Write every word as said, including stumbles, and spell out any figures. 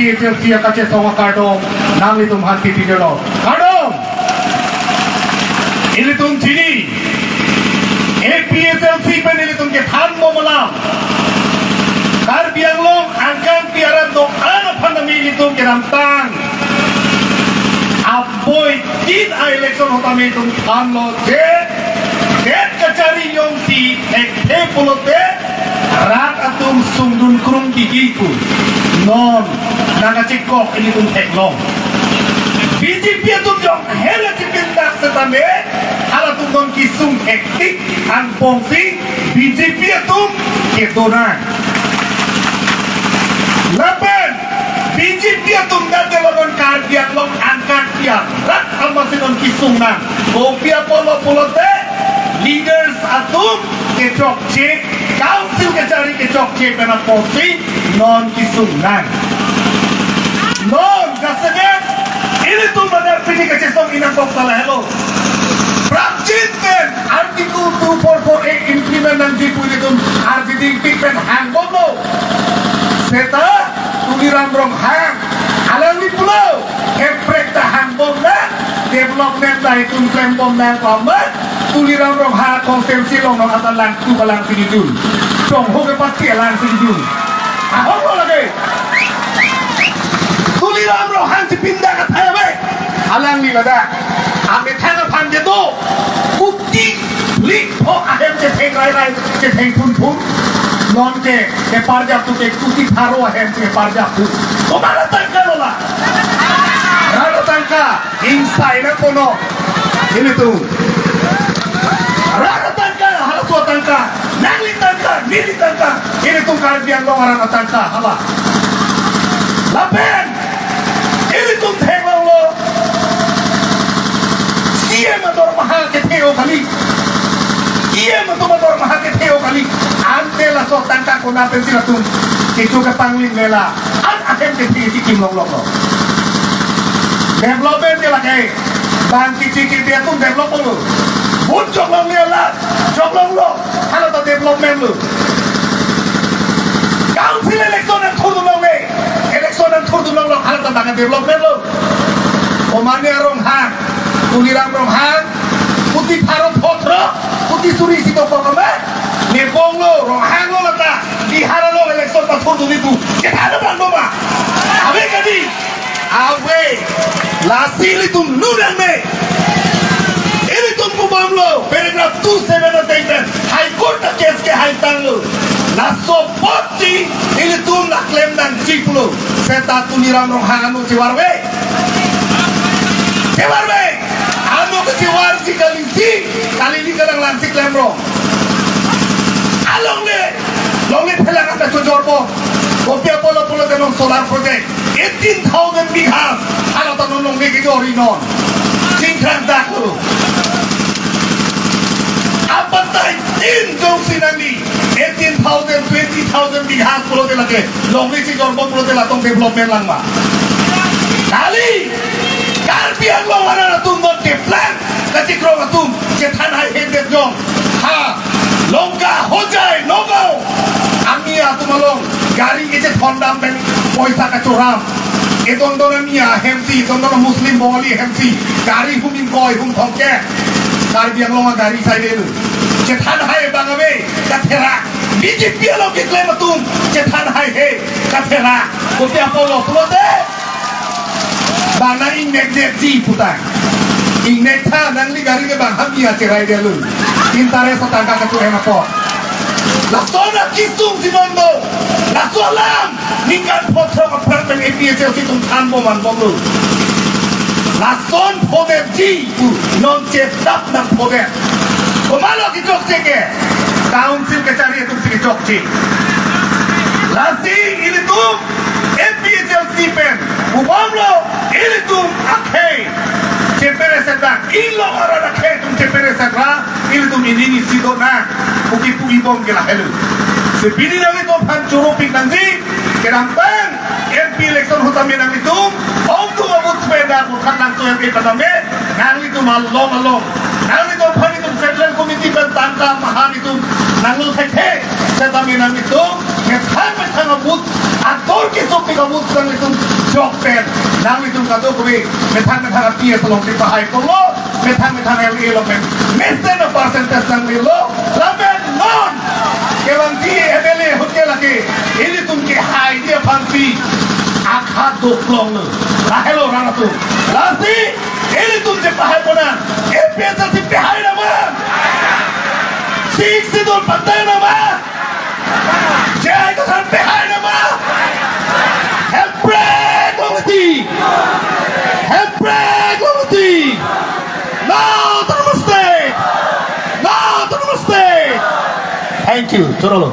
H L C akachesong akardom nanglitum aphan pipidolo. Kardom! Ilitum chini, A P H L C pen ilitum kethan bom alam, Karbi Anglong angkangpi arat do-an aphan tame ilitum kedamtang aboi tin a-election ahut tame ilitum thanlo je, det kachari jongsi thekthe pulote rat atum sungdun krung titi pu. Non nangkachikok ilitum theklong. B J P atum jong hela chipindak setame halatum non kesung hektik angbongsi B J P atum kedo nang. Lapen B J P atum ta delo non Karbi Anglong angkangpi arat amatsi non kesung nang. Kopi apotlo pulote leaders atum kechokche, council kachari kechokche pen apotsi non kesung nang. Non jasemet ilitum bajar pini kachesong inang kok salah helo. Prapjin pen Article two four four A implement nangji pu ilitum R G D P pen hangbomlo. Seta Tuliram Ronghang alangli pulo, kaprek ta hangbom nang, development ta itum klembom nang pu amat Tuliram Ronghang constituency along non ata langtu alangsi kejun. Chongho ke party alangsi kejun. Ahok lo lake. Tuliram Ronghang chipindak athai ave. Alangli ladak amethang aphan kedo. Kuti lik pho ahem chetheng rai rai, chetheng phun phun. Non ke keparjap tu ke kuti pharo ahem cheparjap tu. Komat atangka lo la? Rat atangka. Ingsai nangpo non. Ilitum. Rat atangka, halaso atangka. Nangli tangka, neli tangka. Ilitum Karbi Anglong arat atangka, hala. Lapen ilitum theklonglo. C M adormaha kethe-o kali. C M atum adormaha kethe-o kali. Ante laso atangka konat pensi latum kecho kepangling lela. An ahem kethe-o si kimlonglok lo. Development ke lake. Bang kichi kipi atum develop lo. Bun joklong lela. Joklonglo. Hala ta development lo. Council election nangthurdun longle. Election nangthurdun longlo. Hala ta bang development lo. Omane Ronghang, Tuliram Ronghang, kuti pharo photro, kuti suri si dokok kama. Nepong lo, Ronghang lo lata, Bihar along election pathurdun ipu. Kita ada bang doma. Ave kadi. Ave. Lasi ilitum nunang me. Ilitum pubomlo, paragraph two seven ateng pen High Court ta case kehai tanglo. Laso apotsi ilitum la klem nangji pulo. Seta Tuliram Ronghang ano chevarve. Chevarve. Ano ke chevarji kalisi, kalili kalang langsi klemrong. Alongle, longle phelang anta chojorpo. Kopi apotlo pulote non solar project eighteen thousand bighas. Hala ta non longle kejor-i non. Chingkrang dak lo. Apatai tin jongsi nangli eighteen thousand, twenty thousand bighas pulote lake longle chejorpo pulote latum development lang ma? Kali, Karbi Anglong arat atum non keplang, kachikrong atum chethan haihe det jong. Ha, Lanka, Hojai, Nagaon, amia atum along gari kechethondam pen poisa kachoram. Edon don amia ahemsi, edon don Muslim Bengali ahemsi gari hum ingkoi hum thomkep. Karbi Anglong agari saide lo. Chethan hai bang ave, katherak. B J P along keklem atum chethan haihe, katherak. Kopi apotlo pulote bang nang ingnek detji putang. Ingnek tha, nangli gari ke bang hamia cherai detlo. Interest atangka kacho-en apot. Lason akesung si non do. Laso alam ningkan phothrok aphrang pen A P H L C atum thanbom anbomlo. Lason phodetji pu non chetap nangphodet. Komatlo kechokche ke? Council kachari atumsi kechokche. Lasi ilitum A P H L C pen pubomlo, ilitum akhei chepereset ra, ilong arat akhei atum chepereset ra, ilitum ining isi do nang pu kipu ibom ke lahelo. Si pini nanglitum aphan choro pik nangji, kedamtang M P election ahut tame nanglitum ongdung abut sepeda puthan nangso M P pen tame, nanglitum along along, nanglitum aphan itum Central Committee pen tangka mahan itum nanglo thekthe. Setame nanglitum methang methang a-booth, ator kesopik a-booth nanglitum jokpen, nanglitum kadokave methang methang a-P S along si pahai ponlo, methang methang L A along pen mesen a-percentage nanglelo. Lapen non kevangji M L A ahut ke lake ilitum kehaiji aphansi akha doklonglo. Lahelo rang atum. Lasi ilitum chepahai ponnang, A P H L C pehai nama? Sixth Schedule patai nama? J I Kathar pehai nama? Hemprek longsi! Hemprek longsi! No autonomous state! No autonomous state! Thank you. Chorolo.